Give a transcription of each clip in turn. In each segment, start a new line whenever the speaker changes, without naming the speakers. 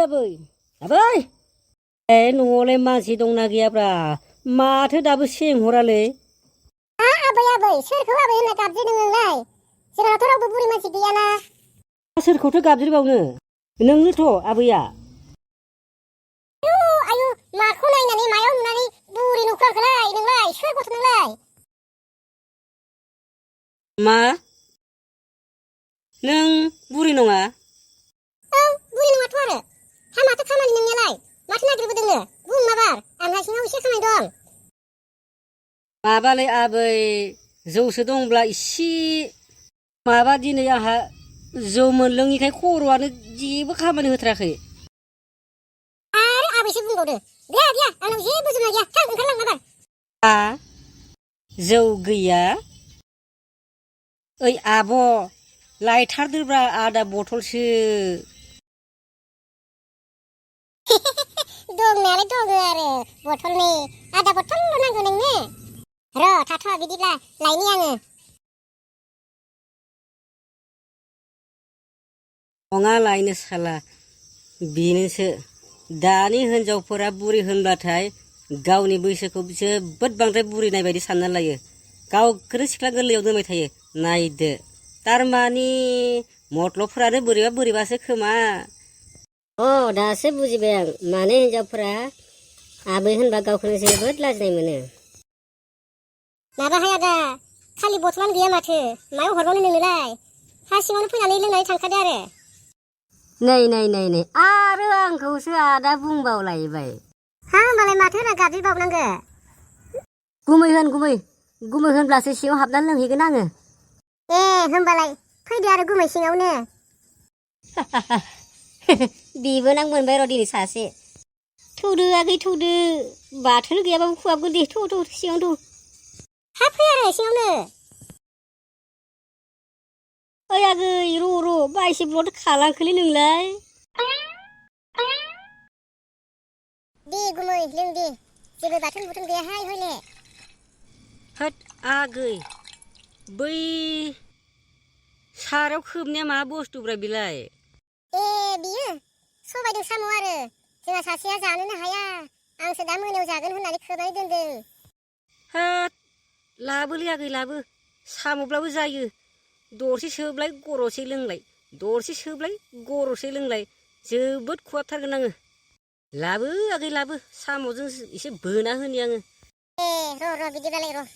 आबै आबै ए न'आवलाय मानसि दंना गैयाब्रा माथो दाबो सेंहरालै
आबै सोरखौ आबै होनना गाबज्रिदों नोंलाय जोंनावथ' रावबो बुरि मानसि गैयाना
सोरखौथो गाबज्रिबावनो नोंनोथ' आबैया
आयु माखौ नायनानै मायाव नुनानै बुरि नुखो आंखौलाय नोंलाय सोर गथ' नोंलाय
मा नों बुरि नङा
बुरि नङाथ' आरो हा माथो खामानि नोंनियालाय माथो नागिरबोदोंनो बुं माबार आंहा सिङाव एसे खामानि दं
माबालै आबै जौसो दंब्ला इसे माबा दिनै आंहा जौ मोनलोङिखाय खर'आनो जेबो खामानि होथाराखै
आरो आबैसो बुंबावदो गैया आंनाव जेबो जुमाय गैया थां ओंखारलां माबार
जौ गैया ओइ आब' लायथारदोब्रा आदा बथलसो
दंनायालाय दङ आरो बथलनै आधा बथलल' नांगौ नोंनो र' थाथ' बिदिब्ला लायनि आङो
नङा लायनो साला बेनोसो दानि हिनजावफोरा बुरि होनब्लाथाय गावनि बैसोखौ जोबोद बांद्राय बुरिनाय बायदि सानना लायो गावखौनो सिख्ला गोरलैयाव दोनबाय थायो नायदो थारमानि मत्लबफोरानो बोरैबासो खोमा दासो बुजिबाय आं माने हिनजावफोरा आबै होनबा गावखौनो जोबोद लाजिनाय मोनो
माबाहाय आदा खालि बथलानो गैया माथो मायाव हरबावनो नोंनोलाय हा सिङावनो फैनानै लोंनानै थांखादो आरो
नै आरो आंखौसो आदा बुंबावलायबाय
हा होनबालाय माथो होनना गाबज्रिबावनांगो
गुमै होनब्लासो सिङाव हाबनानै लोंहैगोन आङो
होनबालाय फैदो आरो गुमै सिङावनो
बेबो नां मोनबाय र' दिनै सासे थौदो आगै थौदो बाथोन गैयाबाबो खुहाबगोन दे थौ सिङावनो थौ
हा फै आरो सिङावनो
ओइ आगै र' बायसे ब्लद खालांखोलै नोंलाय
दे गुमै लों दे जेबो बाथोन बुथोन गैयाहाय हयले
होद आगै बै सारायाव खोबनाया मा बुस्थुब्रा बिलाय
बियो सबायजों साम' आरो जोंहा सासेया जानोनो हाया आंसो दा मोनायाव जागोन होननानै खोबनानै दोनदों
होद लाबोलै आगै लाबो साम'ब्लाबो जायो दरसे सोबलाय गरसे लोंलाय दरसे सोबलाय गरसे लोंलाय जोबोद खहाबथारगोन आङो लाबो आगै लाबो साम'जों एसे बोना होनि आङो
र' बिदिबालाय र'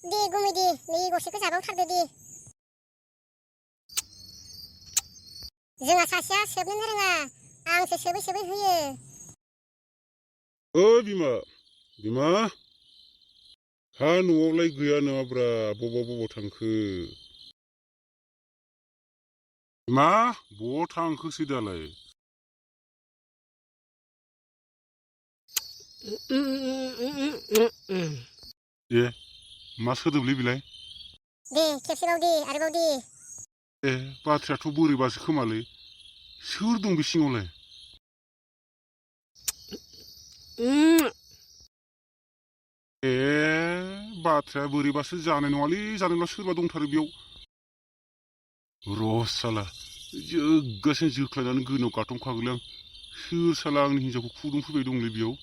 दे गुमै दे नै गरसेखौ जाबावथारदो दे जोंहा सासेया सोबनोनो रोङा आंसो सोबै होयो
बिमा हा न'आवलाय गैया नामाब्रा बबाव थांखो मा बबाव थांखोसै दालाय मा सोदोबलै बिलाय
दे खेबसेबाव दे आरोबाव दे
बाथ्रायाथ' बोरैबासो खोमालै सोर दं बे सिङावलाय बाथ्राया बोरैबासो जानाय नङालै जानोब्ला सोरबा दंथारो बेयाव र' साला जोग्गासिनो जोख्लायनानै गोनाव गाथंखागोलै आं सोर साला आंनि हिनजावखौ फुदुंफैबाय दंलै बेयाव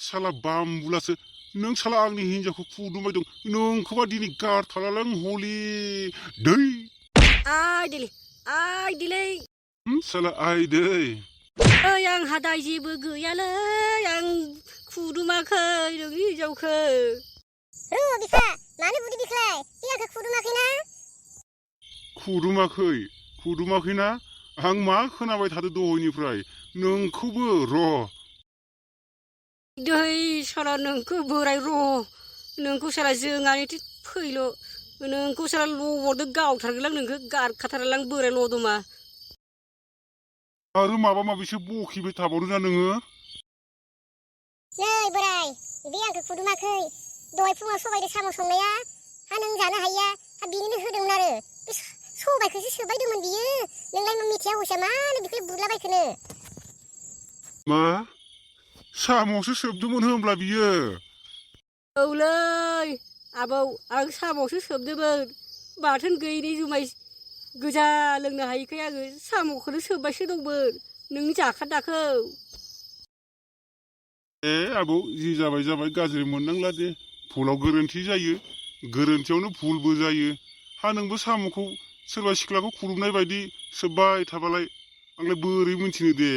साला बामबुलासो नों साला आंनि हिनजावखौ फुदुंबाय दं नोंखौबा दिनै गारथारालां हलि दै
आइ दिलै
साला आइ दै
ओइ आंहा दाय जेबो गैयालै आं खुदुमाखै नोंनि हिनजावखौ
बिफा मानो बुदि बिखलाय बे आंखौ खुदुमाखैना
खुदुमाखैना आं मा खोनाबाय थादो दहायनिफ्राय नोंखौबो र'
दै साला नोंखौ बोराय नोंखौ साला जोंहानिथि फैल' नोंखौ साला लबरदो गावथारगोनलां नोंखौ गारखाथारलां बोराय लदमा
आरो माबा माबिसो बखिबाय थाबावदोंना नोङो
नै बोराय बे आंखौ खुदुमाखै दहाय फुङाव सबायजों साम' संनाया हा नों जानो हायिया हा बिनिनो होदोंमोन आरो बे सबायखौसो सोबायदोंमोन बियो नोंलाय मिथिया हसिया मानो बेखौलाय बुदलाबायखोनो
मा साम'सो सोबदोंमोन होनब्ला बियो
औलै आबौ आं साम'सो सोबदोंमोन बाथोन गैयिनि जुमाय गोजा लोंनो हायिखाय आङो साम'खौनो सोबबायसो दंमोन नोंनि जाखान्दाखौ।
आबौ जि जाबाय जाबाय गाज्रि मोननांला दे भुलाव गोरोन्थि जायो गोरोन्थियावनो भुलबो जायो। हा नोंबो साम'खौ सोरबा सिख्लाखौ खुदुमनाय बायदि सोब्बाय थाबालाय आंलाय बोरै मिन्थिनो दे।